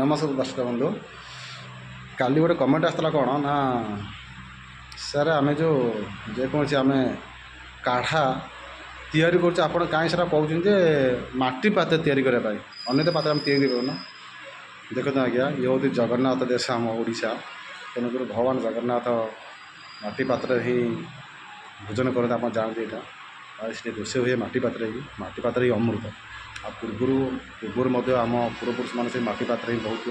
ନମସ୍କାର ଦର୍ଶକ ବନ୍ଧୁ। କାଲି ଗୋଟେ କମେଣ୍ଟ ଆସିଥିଲା, କ'ଣ ନା ସାର୍, ଆମେ ଯେଉଁ ଯେକୌଣସି ଆମେ କାଢ଼ା ତିଆରି କରୁଛୁ, ଆପଣ କାହିଁ ସେଟା କହୁଛନ୍ତି ଯେ ମାଟି ପାତ୍ର ତିଆରି କରିବା ପାଇଁ? ଅନ୍ୟ ତ ପାତ୍ର ଆମେ ତିଆରି କରିପାରୁନା। ଦେଖନ୍ତୁ ଆଜ୍ଞା, ଇଏ ହେଉଛି ଜଗନ୍ନାଥ ଦେଶ ଆମ ଓଡ଼ିଶା। ତେଣୁକରି ଭଗବାନ ଜଗନ୍ନାଥ ମାଟି ପାତ୍ରରେ ହିଁ ଭୋଜନ କରନ୍ତି, ଆପଣ ଜାଣନ୍ତି ଏଇଟା। ଆଉ ସେଠି ରୋଷେଇ ହୁଏ ମାଟି ପାତ୍ରରେ ହିଁ, ମାଟି ପାତ୍ର ହିଁ ଅମୃତ। ଆଉ ପୂର୍ବରୁ ପୂର୍ବରୁ ମଧ୍ୟ ଆମ ପୂର୍ବପୁରୁଷମାନେ ସେ ମାଟି ପାତ୍ର ହିଁ ବହୁତ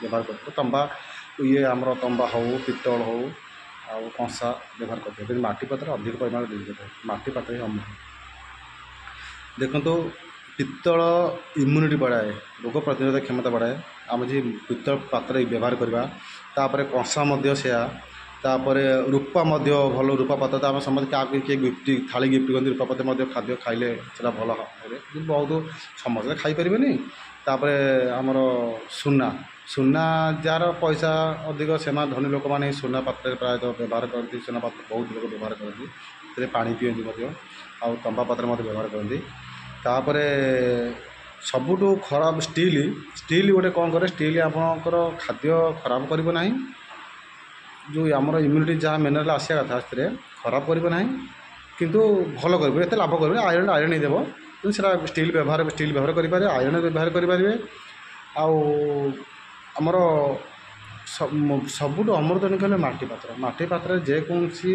ବ୍ୟବହାର କରୁଥିଲେ। ତମ୍ବା ଇଏ ଆମର ତମ୍ବା ହେଉ, ପିତ୍ତଳ ହେଉ ଆଉ କଂସା ବ୍ୟବହାର କରୁଥିଲେ, କିନ୍ତୁ ମାଟି ପାତ୍ର ଅଧିକ ପରିମାଣରେ ୟୁଜ୍ କରିଥାଏ। ମାଟି ପାତ୍ର ହିଁ ଅମୃତ। ଦେଖନ୍ତୁ, ପିତ୍ତଳ ଇମ୍ୟୁନିଟି ବଢ଼ାଏ, ରୋଗ ପ୍ରତିରୋଧକ କ୍ଷମତା ବଢ଼ାଏ, ଆମେ ଯଦି ପିତ୍ତଳ ପାତ୍ର ବ୍ୟବହାର କରିବା। ତାପରେ କଂସା ମଧ୍ୟ ସେୟା। ତାପରେ ରୂପା ମଧ୍ୟ ଭଲ। ରୂପା ପାତ୍ର ତ ଆମେ ସମସ୍ତେ କାହାକୁ କିଏ ଗିଫ୍ଟ ଥାଳି ଗିଫ୍ଟ କରନ୍ତି। ରୂପା ପାତ୍ର ମଧ୍ୟ ଖାଦ୍ୟ ଖାଇଲେ ସେଇଟା ଭଲ ହେବେ, କିନ୍ତୁ ବହୁତ ସମସ୍ତେ ଖାଇପାରିବେନି। ତାପରେ ଆମର ସୁନା, ସୁନା ଯାହାର ପଇସା ଅଧିକ, ସେମାନେ ଧନୀ ଲୋକମାନେ ସୁନା ପାତ୍ରରେ ପ୍ରାୟତଃ ବ୍ୟବହାର କରନ୍ତି। ସୁନା ପାତ୍ର ବହୁତ ଲୋକ ବ୍ୟବହାର କରନ୍ତି, ସେଥିରେ ପାଣି ପିଅନ୍ତି ମଧ୍ୟ। ଆଉ ତମ୍ବା ପାତ୍ର ମଧ୍ୟ ବ୍ୟବହାର କରନ୍ତି। ତାପରେ ସବୁଠୁ ଖରାପ ଷ୍ଟିଲ୍। ଷ୍ଟିଲ୍ ଗୋଟେ କ'ଣ କରେ? ଷ୍ଟିଲ୍ ଆପଣଙ୍କର ଖାଦ୍ୟ ଖରାପ କରିବ ନାହିଁ। ଯେଉଁ ଆମର ଇମ୍ୟୁନିଟି ଯାହା ମିନେରାଲ୍ ଆସିବା କଥା, ସେଥିରେ ଖରାପ କରିବ ନାହିଁ, କିନ୍ତୁ ଭଲ କରିବ, ଏତେ ଲାଭ କରିବନି। ଆଇରନ୍, ଆଇରନ୍ ହିଁ ଦେବ। କିନ୍ତୁ ସେଇଟା ଷ୍ଟିଲ୍ ବ୍ୟବହାର କରିପାରିବେ, ଆଇରନ୍ ବ୍ୟବହାର କରିପାରିବେ। ଆଉ ଆମର ସବୁଠୁ ଅମୃତ ହେଲେ ମାଟି ପାତ୍ର। ମାଟି ପାତ୍ରରେ ଯେକୌଣସି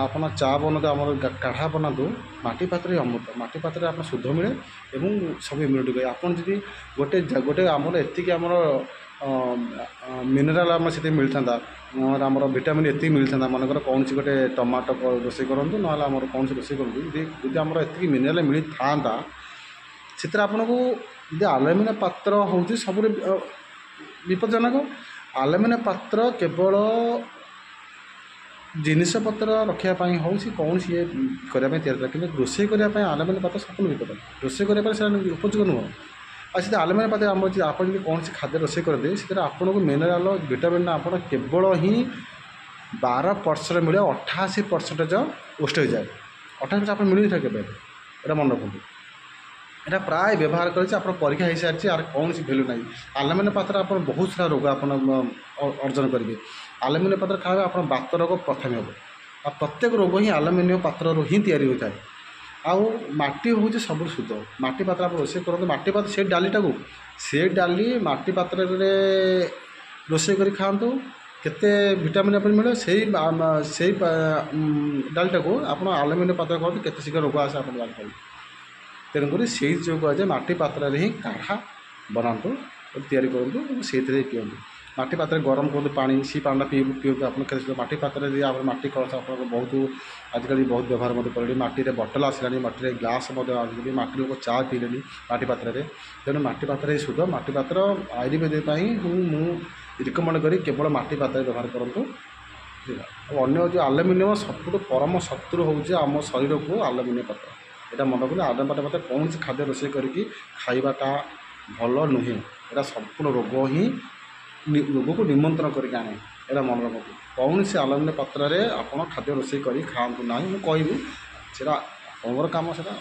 ଆପଣ ଚା ବନାନ୍ତୁ, ଆମର କାଢ଼ା ବନାନ୍ତୁ, ମାଟି ପାତ୍ର ହିଁ ଅମୃତ। ମାଟି ପାତ୍ରରେ ଆପଣ ଶୁଦ୍ଧ ମିଳେ ଏବଂ ସବୁ ଇମ୍ୟୁନିଟି ହୁଏ। ଆପଣ ଯଦି ଗୋଟେ ଗୋଟେ ଆମର ଏତିକି ଆମର ମିନେରାଲ୍ ଆମର ସେତିକି ମିଳିଥାନ୍ତା, ଆମର ଭିଟାମିନ୍ ଏତିକି ମିଳିଥାନ୍ତା, ମନେକର କୌଣସି ଗୋଟେ ଟମାଟୋ ରୋଷେଇ କରନ୍ତୁ, ନହେଲେ ଆମର କୌଣସି ରୋଷେଇ କରନ୍ତୁ, ଯଦି ଆମର ଏତିକି ମିନେରାଲ୍ ମିଳିଥାନ୍ତା ସେଥିରେ ଆପଣଙ୍କୁ, ଯଦି ଆଲୁମିନିୟମ ପାତ୍ର ହେଉଛି ସବୁଠୁ ବିପଦଜନକ। ଆଲୁମିନିୟମ ପାତ୍ର କେବଳ ଜିନିଷପତ୍ର ରଖିବା ପାଇଁ ହେଉ, ସେ କୌଣସି ଇଏ କରିବା ପାଇଁ ତିଆରି ଥିଲା, କିନ୍ତୁ ରୋଷେଇ କରିବା ପାଇଁ ଆଲୁମିନିୟମ ପାତ୍ର ସମ୍ପୂର୍ଣ୍ଣ ବିପଦ। ରୋଷେଇ କରିବା ପାଇଁ ସେଇଟା ଉପଯୋଗ ନୁହଁ। ଆଉ ସେଥିରେ ଆଲୁମିନିୟମ ପାତ୍ର ଆମର ଆପଣ ଯଦି କୌଣସି ଖାଦ୍ୟ ରୋଷେଇ କରନ୍ତି, ସେଥିରେ ଆପଣଙ୍କୁ ମିନେରାଲ୍ ଭିଟାମିନ୍ ଆପଣ କେବଳ ହିଁ 12% ମିଳେ, 88% ୱେଷ୍ଟ ହୋଇଯାଏ। 88% ଆପଣ ମିଳିନଥାଏ କେବେ, ଏଇଟା ମନେ ରଖନ୍ତୁ। ଏଇଟା ପ୍ରାୟ ବ୍ୟବହାର କରିଛି, ଆପଣ ପରୀକ୍ଷା ହେଇସାରିଛି, ଆର କୌଣସି ଭ୍ୟାଲୁ ନାହିଁ। ଆଲୁମିନିୟମ ପାତ୍ର ଆପଣ ବହୁତ ସାରା ରୋଗ ଆପଣ ଅର୍ଜନ କରିବେ। ଆଲୁମିନିୟମ ପାତ୍ର ଖାଇବା ଆପଣ ବାତ ରୋଗ ପ୍ରଥମେ ହେବ। ଆଉ ପ୍ରତ୍ୟେକ ରୋଗ ହିଁ ଆଲୁମିନିୟମ ପାତ୍ରରୁ ହିଁ ତିଆରି ହୋଇଥାଏ। ଆଉ ମାଟି ହେଉଛି ସବୁଠୁ ଶୁଦ୍ଧ। ମାଟି ପାତ୍ର ଆପଣ ରୋଷେଇ କରନ୍ତୁ, ମାଟି ପାତ୍ର ସେ ଡାଲିଟାକୁ, ସେ ଡାଲି ମାଟି ପାତ୍ରରେ ରୋଷେଇ କରି ଖାଆନ୍ତୁ, କେତେ ଭିଟାମିନ୍ ଆପଣ ମିଳିବ। ସେଇ ଡାଲିଟାକୁ ଆପଣ ଆଲୁମିନିୟମ ପାତ୍ର କରନ୍ତୁ, କେତେ ଶୀଘ୍ର ରୋଗ ଆସେ ଆପଣ ଜାଣିପାରିବେ। ତେଣୁକରି ସେଇ ଯେଉଁ କୁହାଯାଏ, ମାଟି ପାତ୍ରରେ ହିଁ କାଢ଼ା ବନାନ୍ତୁ, ତିଆରି କରନ୍ତୁ ଏବଂ ସେଇଥିରେ ପିଅନ୍ତୁ। ମାଟି ପାତ୍ରରେ ଗରମ କରନ୍ତୁ ପାଣି, ସେଇ ପାଣିଟା ପିଅନ୍ତୁ ଆପଣ। କେତେ ମାଟି ପାତ୍ରରେ ଯଦି ଆପଣ ମାଟି କଳସ ଆପଣଙ୍କ ବହୁତ ଆଜିକାଲି ବହୁତ ବ୍ୟବହାର ମଧ୍ୟ କଲେଣି। ମାଟିରେ ବଟଲ୍ ଆସିଲାଣି, ମାଟିରେ ଗ୍ଲାସ୍ ମଧ୍ୟ ଆଜିକାଲି, ମାଟି ଲୋକ ଚା ପିଇଲେଣି ମାଟି ପାତ୍ରରେ। ତେଣୁ ମାଟି ପାତ୍ର ହିଁ ଶୁଦ୍ଧ। ମାଟି ପାତ୍ର ଆୟୁର୍ବେଦିକ ପାଇଁ ମୁଁ ରିକମେଣ୍ଡ କରି କେବଳ ମାଟି ପାତ୍ରରେ ବ୍ୟବହାର କରନ୍ତୁ। ଆଉ ଅନ୍ୟ ଯେଉଁ ଆଲୁମିନିୟମ, ସବୁଠୁ ପରମ ଶତ୍ରୁ ହେଉଛି ଆମ ଶରୀରକୁ ଆଲୁମିନିୟମ ପାତ୍ର। ଏଇଟା ମନେ ରଖନ୍ତୁ, ଆଲୁମିନିୟମ ପାତ୍ର ମୋତେ କୌଣସି ଖାଦ୍ୟ ରୋଷେଇ କରିକି ଖାଇବାଟା ଭଲ ନୁହେଁ। ଏଇଟା ସମ୍ପୂର୍ଣ୍ଣ ରୋଗ ହିଁ, ରୋଗକୁ ନିମନ୍ତ୍ରଣ କରିକି ଆଣେ। ଏଇଟା ମନେ ରଖନ୍ତୁ, କୌଣସି ଆଲୁମିନିୟମ ପାତ୍ରରେ ଆପଣ ଖାଦ୍ୟ ରୋଷେଇ କରି ଖାଆନ୍ତୁ ନାହିଁ। ମୁଁ କହିବି, ସେଇଟା ଆପଣଙ୍କର କାମ ସେଇଟା।